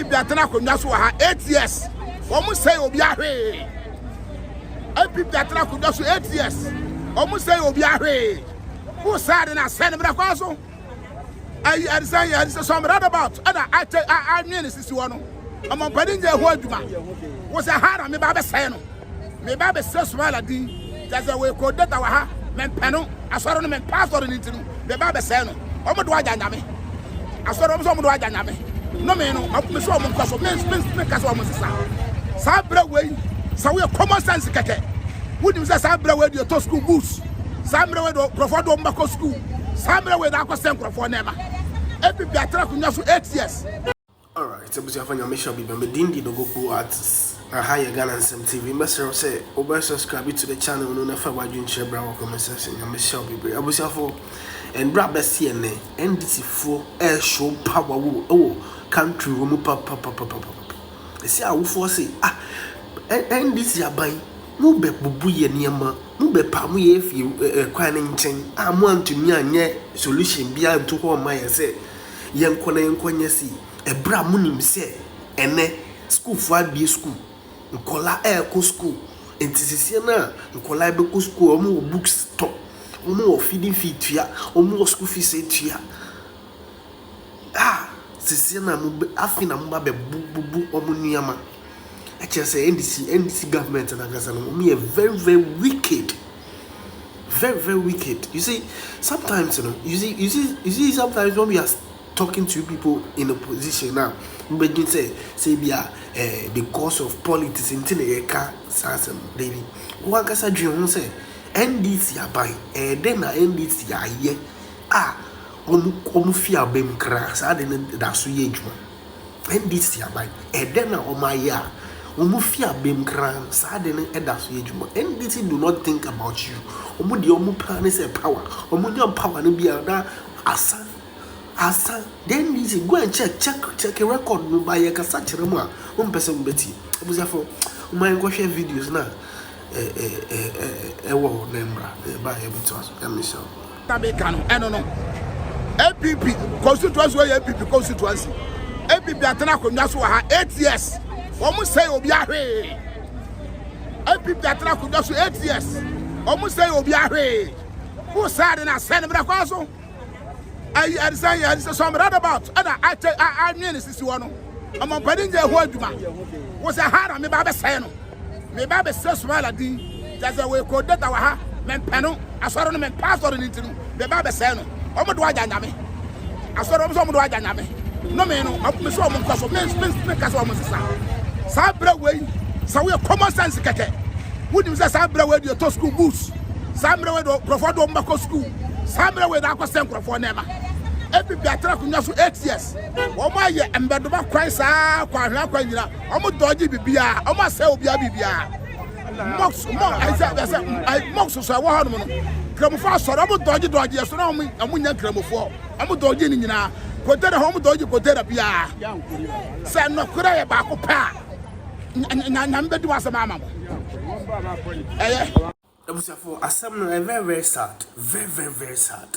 NPP atena akonnwa so wɔ ha 8 years, wɔn sɛ obi ahwee. NPP atena akonnwa so 8 years, wɔn sɛ obi ahwee. Wo saa de na asɛ ne bra kwan so ayi ɛdesɛn yɛ ɛdesɛ sɔm roundabout ɛna akyɛ anwene ne sisi hɔ no, ɔmɔmpanin nyɛ ɛho adwuma. Wo sɛ ha na meba abɛsɛe no, meba abɛsɛ Sumaila din kyɛ sɛ wɔkɔ data wɔ ha. Mempɛ no asɔre no, mempɛ asɔre no nti no meba abɛsɛe no. Ɔmo de wagya Nyame asɔre, ɔmo sɛ ɔmo de wagya Nyame nnome no. Ɔmo sɛ ɔmo nkɔ so me ka sɛ ɔmo sesa saa berɛ wei. Sɛ woyɛ common sense kɛkɛ, wonim sɛ saa berɛ wei deɛ ɛtɔ school books, saa mmerɛ wei deɛ nkurɔfoɔ de ɔmo bɛkɔ school, saa mmerɛ wei de akɔ sɛ nkurɔfoɔ nneɛma. NPP atena akonnwa so 8 years. Alright, abusuafo, Nyame hyɛ bi me din di Dogoku Artist na ha yɛ Ghana Nsɛm TV. Mɛsrɛ wo sɛ wobɛ subscribe to the channel no na fa w'adwenkyerɛ bra wɔ comment section. Nyame hyɛ wo bebree. Abusuafo, ɛnberɛ a bɛsi ɛnɛ, NDC foɔ ɛɛhyɛ power wɔ ɛwɔ country wɔ mu papapapapapa. Ɛsi awofoɔ se ah, NDC aban mo bɛ bubu yɛ nneɛma, mo bɛ pa mo yɛ efi ɛkwan ne nkyɛn a mo antumi anyɛ solution biara nto hɔ ɔma yɛ sɛ yɛnkɔ na yɛnkɔ nyɛ si. Ɛberɛ a monim sɛ ɛnɛ sukuufoɔ abie sukuu, nkɔla ɛɛkɔ sukuu, nti sesie no a nkɔla bɛkɔ sukuu, wɔn wɔ books tɔ, wɔn wɔ feeding fee tua, wɔn wɔ school fees tua a, sesie no a mo bɛ afi na mo ba bɛ bu bubu wɔn nneɛma. Ɛkyerɛ sɛ NDC government nankasa no, wɔn yɛ very very wicked, very very wicked. You see, sometimes you see, sometimes when we are talking to people in opposition now, mbɛgye sɛ bi a because of politics nti na yɛka saa asɛm. Dabi, wɔn ankasa dwen ho sɛ NDC aban ɛyɛ dɛn na NDC ayɛ a wɔn fi abɛm kra saa de no da so yɛ adwuma. NDC aban ɛdɛn na wɔn ayɛ a wɔn fi abɛm kra saa de no da so yɛ adwuma? NDC do not think about you. Wɔn deɛ, wɔn paa ne sɛ power. Wɔn nya power no bi a na asa asa. The NDC, go and check, check, check record no ba. Yɛ kasa kyerɛ mu a wɔn mpɛ sɛ wɔn bɛtie. Abusuafo, wɔn ayɛ nkɔhwɛ videos na ɛ ɛ ɛ ɛwɔ hɔ na mmra ɛba yɛ bɛto aso. Ɛmi hyɛ. Meka no ɛno no, NPP constituency wɔ yɛ NPP constituency. NPP atena akonnwa so wɔ ha 8 years, wɔn sɛ obi ahwee. NPP atena akonnwa so 8 years, wɔn sɛ obi ahwee. Wo saa de na asɛ ne bra kwan so ayi ɛdesɛn yɛ ɛdesɛ sɔm roundabout ɛna akyɛ anwene ne sisi hɔ no, ɔmɔmpanin nyɛ ɛho adwuma. Wo sɛ ha na meba abɛsɛe no, meba abɛsɛ Sumaila din kyɛ sɛ wɔkɔ data wɔ ha. Mempɛ no asɔre no, mempɛ asɔre no nti no meba abɛsɛe no. Ɔmo de wagya Nyame asɔre, ɔmo sɛ ɔmo de wagya Nyame nnome no. Ɔmo sɛ ɔmo nkɔ so me ka sɛ ɔmo sesa saa berɛ wei. Sɛ woyɛ common sense kɛkɛ, wonim sɛ saa berɛ wei deɛ ɛtɔ school books, saa mmerɛ wei deɛ nkurɔfoɔ de ɔmo bɛkɔ school, saa mmerɛ wei de akɔ sɛ nkurɔfoɔ nneɛma. NPP atena akonnwa so 8 years, wɔn ayɛ mbɛdoma kwan saa kɔ ahwea kwan nyina, wɔn dɔgye bibiara, wɔn asɛ obiara bibiara. Mosque mo ɛsɛ ɛsɛ ɛ mosque so ɛwɔ hɔ nom no, nkramofoɔ asɔre, wɔn dɔgye dɔgye ɛso na wɔn nya nkramofoɔ, wɔn dɔgye ne nyinaa container hɔ, wɔn dɔgye container biara. Sɛ nnɔkora yɛ baako pɛ a, Nyame bɛdi wɔn asɛm ama mo ɛyɛ. Abusuafo, asɛm no ɛ very very sad, very very very sad.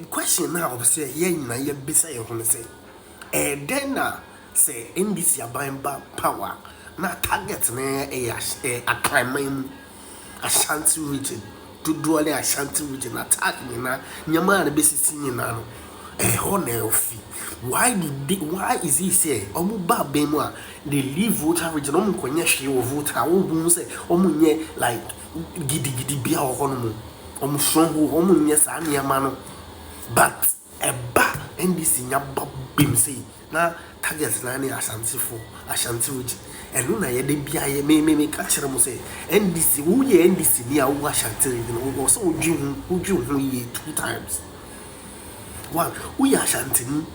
Question na ɔbɛ sɛ yɛn nyinaa yɛbisa yɛn ho no sɛ, ɛyɛ dɛn na sɛ NDC aban ba power na target no ɛyɛ Akraman mu, Ashanti Region dodoɔ ne Ashanti Region attack nyinaa, nneɛma a bɛsisi nyinaa no ɛhɔ na ɛfi? Why is it sɛ ɔmo ba abɛn mu a, they leave Volta Region, ɔmo nkɔnyɛ hwee wɔ Volta a wɔn hu sɛ ɔmo nyɛ like gidigidi bia wɔ hɔ nom, ɔmo stronghold, ɔmo nyɛ saa nneɛma no, but ɛba NDC nya ba bim sei na target na ne Asantefo, Ashanti Region? Ɛno na yɛde bia yɛ me ka kyerɛ mo sɛ NDC, woyɛ NDC ni a wowɔ Ashanti Region, wɔ sɛ wodwi ho, wodwi ho yie two times. One, woyɛ Ashantini,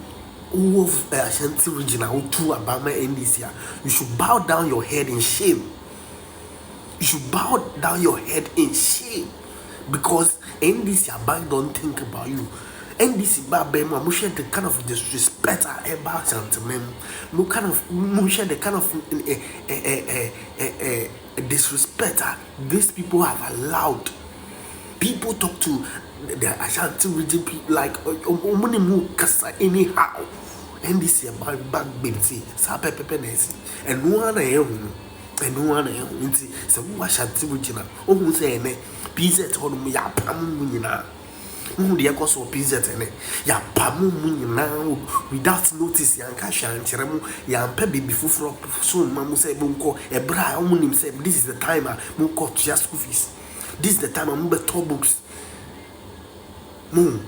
wowɔ Ashanti Region a wotu aba ma NDC a, you should bow down your head in shame. You should bow down your head in shame because NDC aban don't think about you. NDC ba abɛn mu a, mohwɛ the kind of disrespect a ɛba Asanteman mu, mo kind of mohwɛ the kind of disrespect a these people have allowed people talk to the Ashanti Region people like ɔmo ne mu kasa anyhow. NDC ɛba ba gbemti saa pɛpɛpɛ na ɛsi. Ɛno ara na yɛhu no. Ɛno ara na yɛhu. Nti sɛ wowɔ Ashanti region a, wohu sɛ ɛnɛ PZ hɔnom yɛapam mu nyinaa. Wohu deɛ ɛkɔ so wɔ PZ ɛnɛ. Yɛapam mu nyinaa without notice, yɛanka hwee ankyerɛ mo, yɛampɛ baabi foforɔ so mma mo sɛ monkɔ ɛberɛ a wɔn nim sɛ this is the time a mokɔ tua school fees. This is the time a mobɛtɔ books. Mo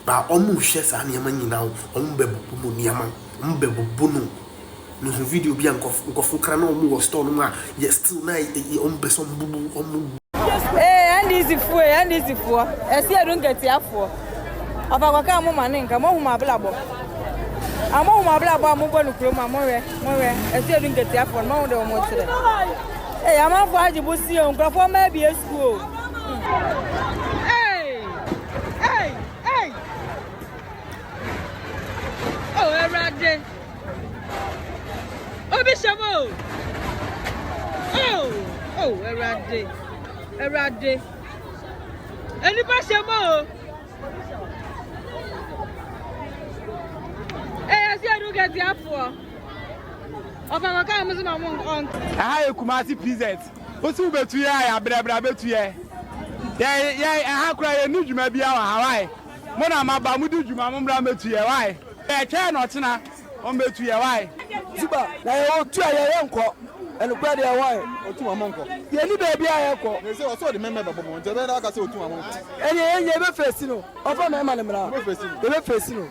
ba wɔn nhwɛ saa nneɛma nyinaa, wɔn bɛbubu mo nneɛma, wɔn bɛbubu no. Mehu video bi a nkɔfo kra na wɔn wɔ store no mu a yɛ still na wɔn pɛ sɛ wɔn bubu wɔn. Ee NDC foɔ ee NDC foɔ ɛsi ɛdu nketiafoɔ ɔfa kɔka mo ma ne nka mo hu mo abrabɔ a mo hu mo abrabɔ a mo bɔ no kurom a mo hwɛ mo hwɛ ɛsi ɛdu nketiafoɔ no mo hu de wɔn kyerɛ ee amanfoɔ agye bo si o nkurɔfoɔ mma abie sukuu o. Hey! Hey! Hey! Oh, Awurade! Obi hyɛ mu o! Oh! Oh, Awurade! Awurade! Nnipa hyɛ mu o! Ee, ɛsi edu kɛseafoɔ. Ɔfa kɔka wɔn so ma wɔn ɔn. Ɛha yɛ Kumasi PZ. Wosi wobɛtu yɛ a yɛabrɛbrɛ abɛtu yɛ. Yɛ yɛ ɛha koraa yɛnni dwuma biara wɔ ha why? Mo na moaba modi dwuma mommra mmɛtu yɛ why? Yɛtwɛn na ɔkyena wɔmmɛtu yɛ why? Zuba, na yɛwɔ tu a yɛyɛ nkɔ. Ɛnokorɛ deɛ why? Otu wɔn nkɔ. Yɛnni baabi a yɛkɔ. Na ese ɔsɛ ɔde mɛmɛ bɛbɔ mo nti ɛbɛyɛ dɛ aka sɛ otu wɔn nkɔ. Ɛneɛ yɛn nyɛ yɛbɛ face no. Ɔfa mɛma no mmra. Yɛbɛ face no. Yɛbɛ face no.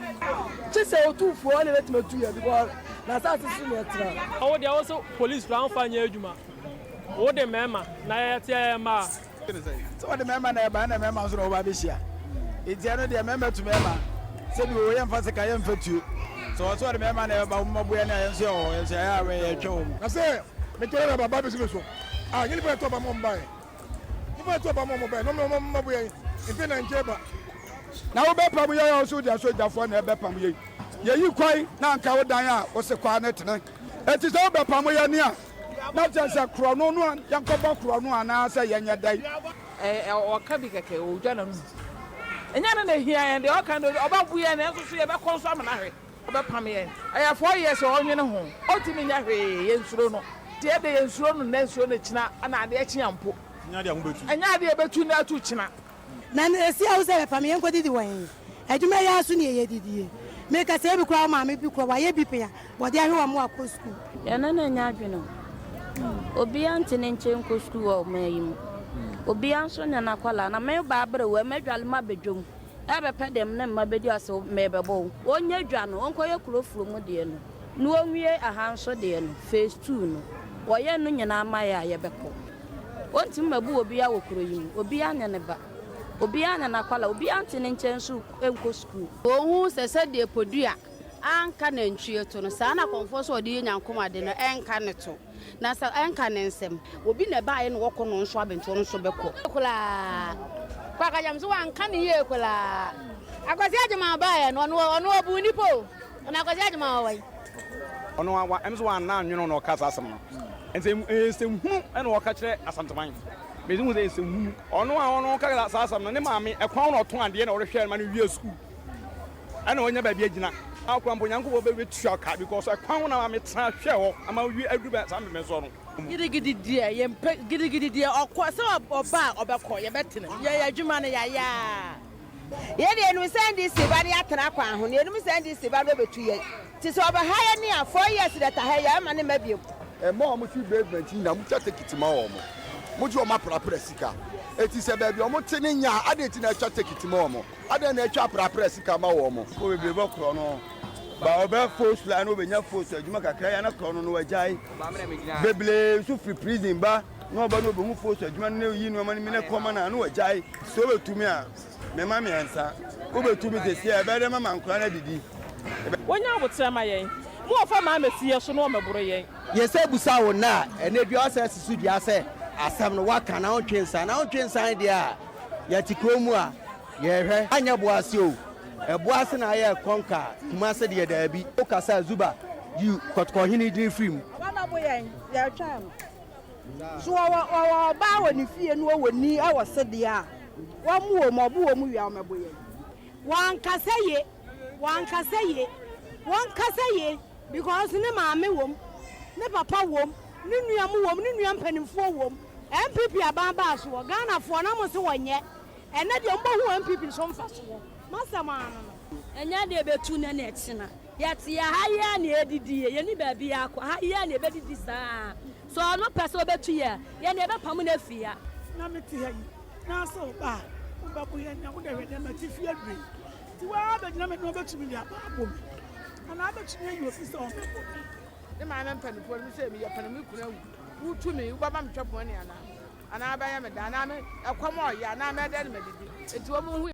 Kye sɛ otumfoɔ na ɛbɛtumi atu yɛn because n'asase so na yɛtena. Wo deɛ wo se police koraa wonfa nyɛ adwuma wo de mmarima na yɛyɛ te yɛyɛ mmaa. Sɛ wɔde mmarima na ɛba ɛna mmarima nso na wɔba abɛhyia nti ɛno deɛ mmarima tu mmarima sɛbi o yɛmfa sika yɛmfa tuo sɛ wɔ sɛ wɔde mmarima na ɛba wɔn mmaboa ne a yɛn nso yɛwɔ hɔ yɛn nso yɛayɛ awɛn yɛtwɛn wɔn. Na sɛ metɔre na baba bɛsi me so a, nyɛ nipa na ɛtɔ ba ma wɔn baeɛ. Nipa na ɛtɔ ba ma wɔn baeɛ, na wɔn mma boɛ mfe na nkyɛn ba. Na wobɛpam yɛn a wo so wode asogyafoɔ na ɛbɛpam yɛn. Yɛyi kwan na anka wo dan a wose kɔ ara no tene. Enti sɛ wobɛpam yɛn a, na kyerɛ sɛ korɔno no a yɛnkɔbɔ korɔno anaasɛ yɛnyɛ dɛn? Ɛɛ ɔka bi kɛkɛ, ɔdwa n'anom. Ɛnyɛ ɛno na ɛhia yɛn, deɛ ɔka no ɔbɛbo yɛn nanso so yɛbɛkɔ nso ama no ahwɛ. Ɔbɛpam yɛn. Ɛyɛ 4 years a ɔnwene ho, ɔntumi nyɛ hwee, yɛnsuro no. Nti ɛdeɛ yɛnsuro no nnɛ, nsuro no kyena, ɛna adeɛ kye a mpo. Ɛnyɛ adeɛ yɛbɛtu nnɛ atu kyena. Na esi a wo sɛ bɛfa me yɛnkɔ didi wɔ he? Adwuma yi ara so ne yɛyɛ didie. Meka sɛ ebi koraa wo maame bi koraa wayɛ bi pɛn a wɔde ahwɛ wo ama wakɔ sukuu. Yɛne no nyɛ adwene o. Obiara nte ne nkyɛn nkɔ sukuu wɔ ɔman yi mu. Obiara nso nyɛ n'akwadaa. Na me ba aberewa, mɛdwale m'abɛdwam ɛrebɛpɛ deɛ me ne mma bɛdi ase merebɛbɔ wo. Ɔnyɛ dwa no, ɔnkɔyɛ kuro furo mu deɛ no, na ɔnwie aha nso deɛ no, phase 2 no. Wɔyɛ no nyinaa ma yɛ a yɛbɛkɔ. Ɔntumi mmabu obiara wɔ kuro yi mu. Obiara nyɛ ne ba. Obiara nyɛ n'akwadaa. Obiara nte ne nkyɛn nso nkɔ sukuu. Ohun sɛ sɛdeɛ podua anka nantwie to no, saa na akɔmfoɔ nso a ɔde yɛ nyankomade no ɛnka ne to, na sɛ ɛnka ne nsam. Obi na ɛbaeɛ na wɔkɔ no nso abɛntoɔ no nso bɛkɔ. Koraa. Kwakagyam nso wanka ne yie koraa. Akwasi Agyeman baeɛ no, ɔno ɔno ɔbuu nnipa o. Na Akwasi Agyeman wɔ wɛn? Ɔno wa ɛm sɛ wanna anwene na ɔka saa asɛm no. Nsɛm nsɛmhunu ɛna ɔka kyerɛ Asanteman. Mesi hu sɛ nsɛmhunu. Ɔno a ɔno ɔka saa asɛm no ne maame ɛkwan na ɔtɔn adeɛ na ɔrehwɛ ma no wie sukuu. Ɛna ɔnya baabi agyina. Akora mpo Nyankopɔn bɛtua ka because ɛkwan na maame tena hwɛ hɔ ama wie aduru saa mpɛmpɛnsoɔ no. Gidigidi deɛ yɛmpɛ gidigidi deɛ ɔkɔ sɛ ɔba a ɔbɛkɔ yɛbɛtena yɛyɛ adwuma no yɛayɛ. Yɛn deɛ yɛnim sɛ NDC ba no yɛatena kwan ho na yɛnim sɛ NDC ba no bɛbɛtu yɛn nti sɛ ɔbɛha yɛn ne a 4 years data ha yɛn ama ne mma biom. Mma a wɔte basement nyinaa, motwa tekiti ma wɔn. Mogye wɔn aprapra sika. Enti sɛ baabi a wɔte no nyɛ a, adɛn nti na atwa tekiti ma wɔn? Adɛn na atwa aprapra sika ma wɔn? Wɔ bebree bɔ korɔ no ba ɔbɛ force la na ɔbɛnya force adwuma kakra ya na korɔ no no wagyae. Bebree nso firi prison ba na ɔba na ɔbɛhu force adwuma no na yi nneɛma no mi na kɔma no a na wagyae. Sɛ wobɛtumi a mema mmiɛnsa, wobɛtumi sɛsi a ɛbɛyɛ dɛ mama nkora no adidi. Wɔnya aboterɛ ma yɛn. Mo wɔfa maa mɛsi yɛ so na wɔmɛboro yɛn. Yɛsɛ busa wo nna a ɛnɛ dua ɔsɛ si so dua sɛ asɛm no waka na wontwe nsan na wontwe nsan deɛ a yɛte kurom mu a yɛhwɛ anyɛ boase o ɛboase na ayɛ kɔnka Kumase deɛ daabi wokasa Zuba yi kɔtɔkɔhene din firi mu. Wɔmɛbo yɛn, yɛretwɛn no. So ɔwɔ ɔwɔ ɔbaa wɔ ne fie na ɔwɔ ni wɔ sedeɛ a, wɔmmo wɔn, ɔbo wɔn wie a wɔmɛbo yɛn. Wankasa ye, wankasa ye. Wɔnkasa yie because ne maame wom, ne papa wom, ne nua mo wom, ne nua mpanimfoɔ wom. NPP aban baa soɔ, Ghanafoɔ na mo se wɔnyɛ. Ɛnɛ deɛ mobɛhu NPP so mfasoɔ. M'asɛm ara no no. Ɛnyɛ deɛ ɛbɛtu nnɛ na ɛkyena. Yɛte ha yi ara na yɛdidi, yɛnni baabiara kɔ, ha yi ara na yɛbɛdidi saa. Sɛ ɔno pɛ sɛ ɔbɛtu yɛn a, yɛn deɛ yɛbɛpamo no afiri ha. Na mete ha yi, na sɛ ɔba a, wobɛbo yɛn nea wode hwɛ dɛ m'atifi aduru yi. Nti woara bɛgyina m'anim wobɛtumi de aba abɔ me, anaa wobɛtumi ayi obi sɛ ɔmmɛbɔ me? Ne maame mpanimfoɔ no sɛ meyɛ pɛn me kunu awu wotu me wobɛma me twɛpɔn ni anaa anaa bɛyɛ me da anaa me ɛkɔm ɔyɛ anaa mɛdɛ no madidi nti wɔn hu.